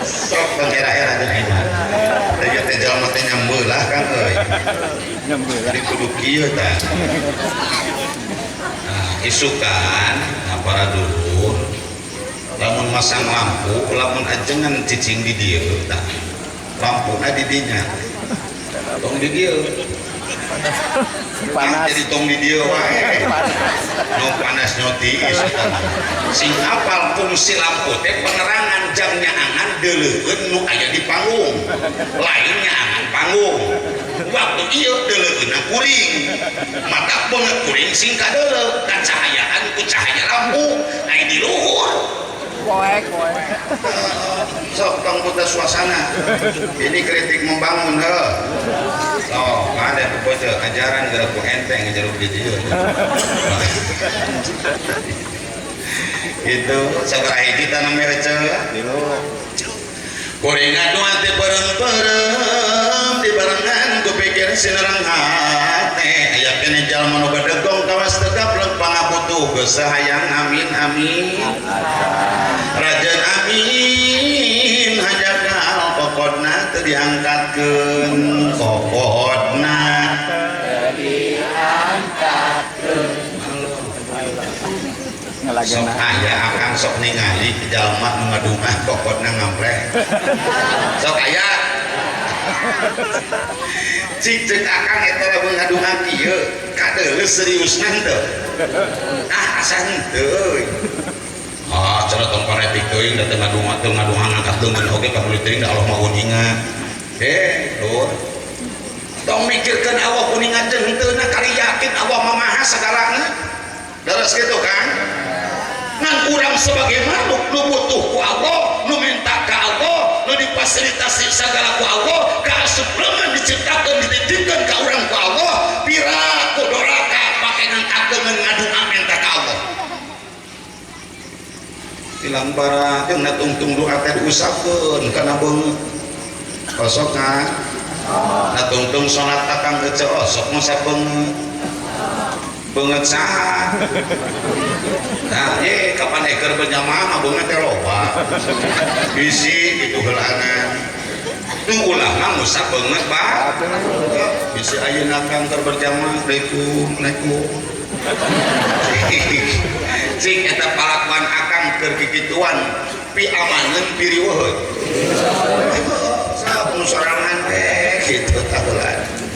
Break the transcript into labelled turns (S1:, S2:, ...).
S1: Sok tong era-era jeung aing mah. Da teh jalma teh nyambeulah kan euy.
S2: Nyambeulah.
S1: Jadi kudu kieu tah. Nah, isukan nah, para dulur lamun masang lampu lamun ajengan cicing di dieu tah lampuna di dinya tong di dieu.
S2: Panas.
S1: Ah, jadi tong di dieu wae no panas no tiis sing apal fungsi lampu teh penerangan jam nyaangan deuleukeun nu aya di panggung lain nyaangan panggung waktu ieu deuleukeunna kuring mata beungeut kuring sing kadeuleu kacahayaan ku cahaya lampu aya di luhur.
S2: Poek, poek.
S1: Sok tong putar suasana, ini kritik membangun heuh. Sok ada bocah ajaran geura ku enteng ngajar di dieu itu sabaraha hiji tanah merah.
S2: Tilu.
S1: Kuring ngadua teh peureum-peureum dibarengan ku pikir sinerang hate aya keneh jalma nu badegong kawas teu gaplek pangabutuh geus hayang amin amin rajan amin hajakal kokodna teu diangkatkeun kokodna sok
S2: Ngelagena.
S1: Aya akang sok ningali jalma nu ngadungah kokodna ngampleh sok aya cik cek akang eta lamun ngadungah kieu kadeuleu seriusna henteu ah asa henteu euy. Ah cenah tong paretik teuing da teu ngadungah teu ngadungah ngangkat leungeun oge kabuli teuing da Allah mah uninga eh lur tong mikirkeun Allah uninga jeung henteu na kali yakin Allah mah maha sagalana leres gitu kan. Ngan urang sebagai makhluk nu butuh ku Allah, nu minta ka Allah, nu difasilitasi sagala ku Allah, kaasup leungeun diciptakeun dititipkeun ka urang ku Allah, pira ku doraka pake ngangkat leungeun ngadua minta ka Allah. Tilang bara jeung natungtung doa teh diusapkeun kana beungeut. Osok kan? Natungtung salat akang ece osok ngusap beungeut. Beungeut saha? Nah, ye kapan eker berjamaah mah beungeut teh loba. Bisi kitu heulana. Nu ulah mah ngusap beungeut ba. Bisi ayeuna kang keur berjamaah, Assalamualaikum, Assalamualaikum. Cing eta palakuan akang keur kikituan piamaneun piriweuheun. Sok nu sorangan teh kitu tahulan.